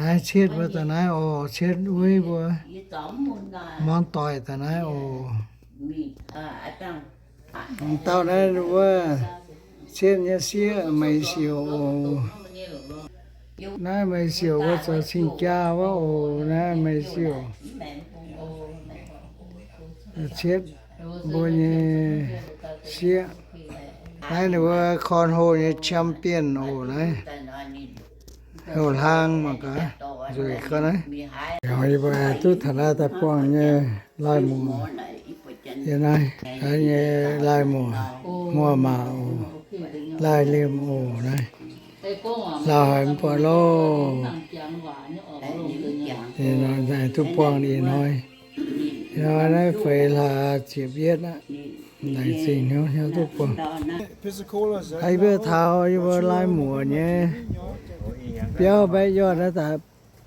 Naaiv cietv mbuo daaih naaiv oc, cietv uiv mbuo, morng doic daaih naaiv oc. Dauh naaiv wuov cietv nyei sieqv meih siouc oc. Naaiv meih siouc wuov zoux cing-jaa wuov oc, naaiv meih siouc. Cietv mbuo nyei sieqv. Naaiv ninh mbuo cornhole nyei champion oc naaiv. Heuc hlang mangc gaax, nzueic gau naaiv. Yie mbuo duqv taux naaiv daaih buangh nyei lai-muoc. Yie naaiv, naaiv nyei lai-muoc, muoz-maac oc, lai-liemh oc naaiv. Lauh haic mv buatc loh. Duqv buangh ih hnoi. Naaiv feix hlaax ziepc yietv aqv. Laengz zingh hnyouv hnyouv duqv buangh. Yie mbuo taux yie mbuo lai-muoc nyei biauv mbaeqv yaac naaiv daaih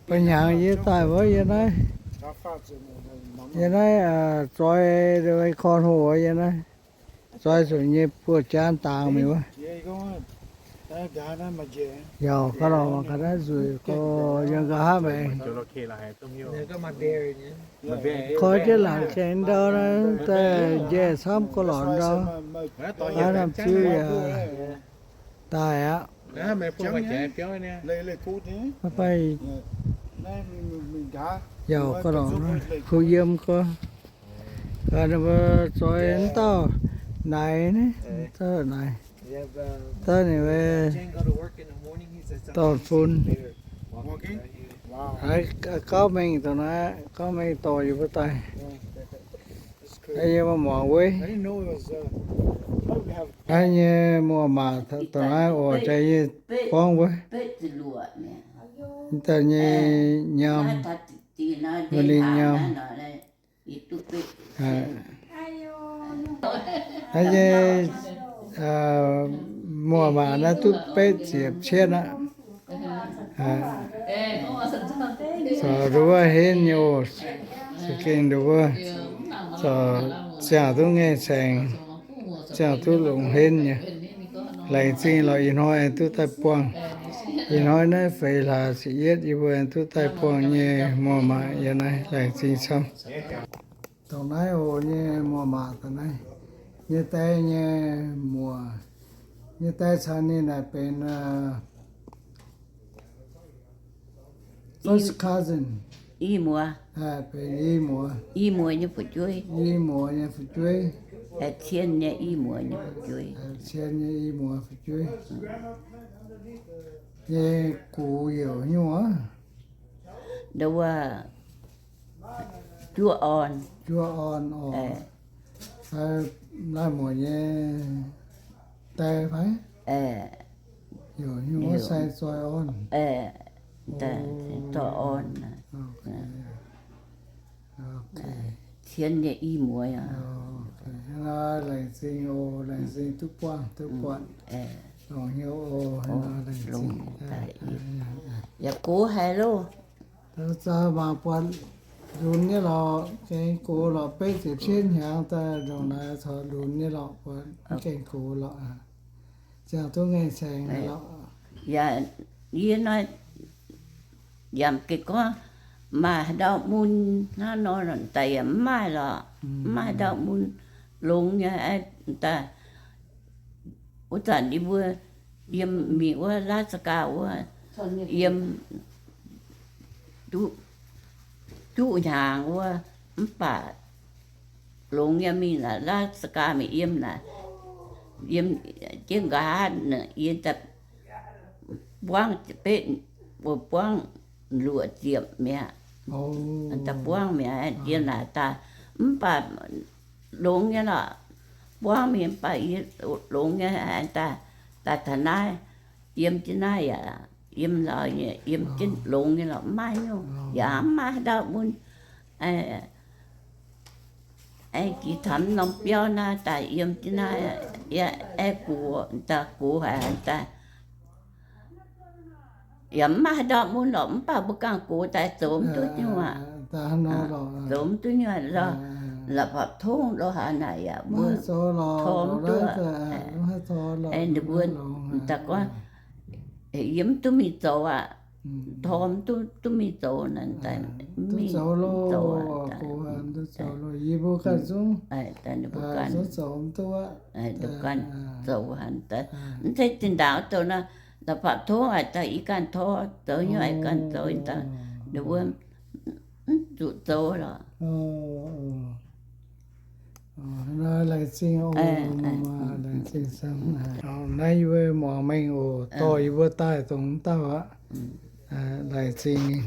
ba'hnyangx yie daaih wuov yie naaiv, yie naaiv zoix cornhole yie naaiv, zoix zuqc nyei buoz-jaan dangx mingh wuov. Yaac ga'naaiv nzueic gorx yiem nqa'haav maengx. Koi jienv laangc gaengh ndau naaiv daaih njaih camv gorx lorqc ndau. Aav, norm ziuv yaac daaih aqv. Yaac gorx lorqc, kuh yiem gorx. Ninh mbuo zoix wuov dauh naaic, dauh naaic, dauh ninh mbuo dorn-fun. Gauv mengh dongh naaiv, gauv mengh dorh yie mbuo daaih. Yie mbuo muangx wuov, naaiv nyei muoz-maac dongh naaiv oc, jaax yie gorngv wuov, daaih nyei nyaam, ninh nyei nyaam. Naaiv nyei muoz-maac naaiv duqv betv ziepc cietv aqv. Zoux nduov henv nyei oc. Za'gengh nduov, zoux ziangh duqv ngaengh saengx, ziangh duqv longx henv nyei. Laengz zingh lorqc, ih hnoi aengx duqv daaih buangh. Ih hnoi naaiv feix hlaax ziepc yietv, yie mbuo aengx duqv daaih buangh nyei muoz-maac yiem naaiv, laengz zingh camv. Dongh naaiv oc nyei muoz-maac dongh naaiv, nyei die nyei muoz, nyei die caux ninh naaic benx first cousin. I muoz. Benx i muoz. I muoz nyei fu'jueiv. I muoz nyei fu'jueiv. Cien nyei i muoz nyei fu'jueiv. Cien nyei i muoz fu'jueiv. Nyei gux heuc nyungc aqv. Nduov, Juov Orn. Juov Orn oc. Lai-muoc nyei die fai? Heuc nyungc wuov sai Zoi Orn. Zoi Orn. Cien nyei i muoz. Laengz zingh oc, laengz zingh duqv buangh duqv buatc. Longx hnyouv oc, laengz zingh. Yaac gox haic loh. Zaux mangc buatc lunx nyei lorqc, gengh gox lorqc, betv ziepc cietv hnyangx daaih ndongc naaic caux lunx nyei lorqc, buatc gengh gox lorqc. Ziangh duqv ngaengh saengx lorqc. Yaac yie naaiv yaac gengh gorngv maaih haaix dauh mun hnangv nor daaih yaac mv maaih lorqc, mv maaih haaix dauh mun longx nyei daaih. Wuov zanc yie mbuo yiem mingh wuov Alaska wuov, yiem duqv, duqv hnyangx wuov, mv baac longx nyei mingh naaic Alaska mingh yiem naaic, yiem jienv nqa'haav yie daaih buangv betv, mbuo buangv luoqc ziepc mi'aqv. Daaih buangv mi'aqv, yiem naaic daaih mv baac longx nyei lorqc. Buangv mingh mv baac yie longx nyei daaih, daaih taux naaiv, yiem jienv naaiv yaac yiem lorqc, yiem jienv longx nyei lorqc, mv maaih nyungc, yaac mv maaih haaix dauh mun aengx jiex taux norm biauv naaiv daaih yiem jienv naaiv, aengx gox, daaih gox haic daaih. Yaac mv maaih haaix ndorm mun lorqc, mv baac mbuo gangh gox daaih zoux mv duqv nyungc aqv. Zoux mv duqv nyungc aqv, la'fapv tongv lo haaix naaic yaac mbuo tor mv duqv. Ninh mbuo daaih gorngv, yie mv duqv mingh zoux aqv. Tor mv duqv mingh zoux naaic, mv mingh zoux, zoux, yie mbuo ganh zungv, ninh mbuo ganh, ninh mbuo ganh zoux haic daaih. Mv zeiz zinh ndaangc zoux naaiv, da'faanh tov haic daaih, yie ganh tor zoux nyei, yie ganh zoux daaih, ninh mbuo mv zuqc zoux lorqc. Laengz zingh, laengz zingh. Naaiv yie mbuo muangx mengh oc, dorh yie mbuo daaih dongh mv dauh aqv. Laengz zingh.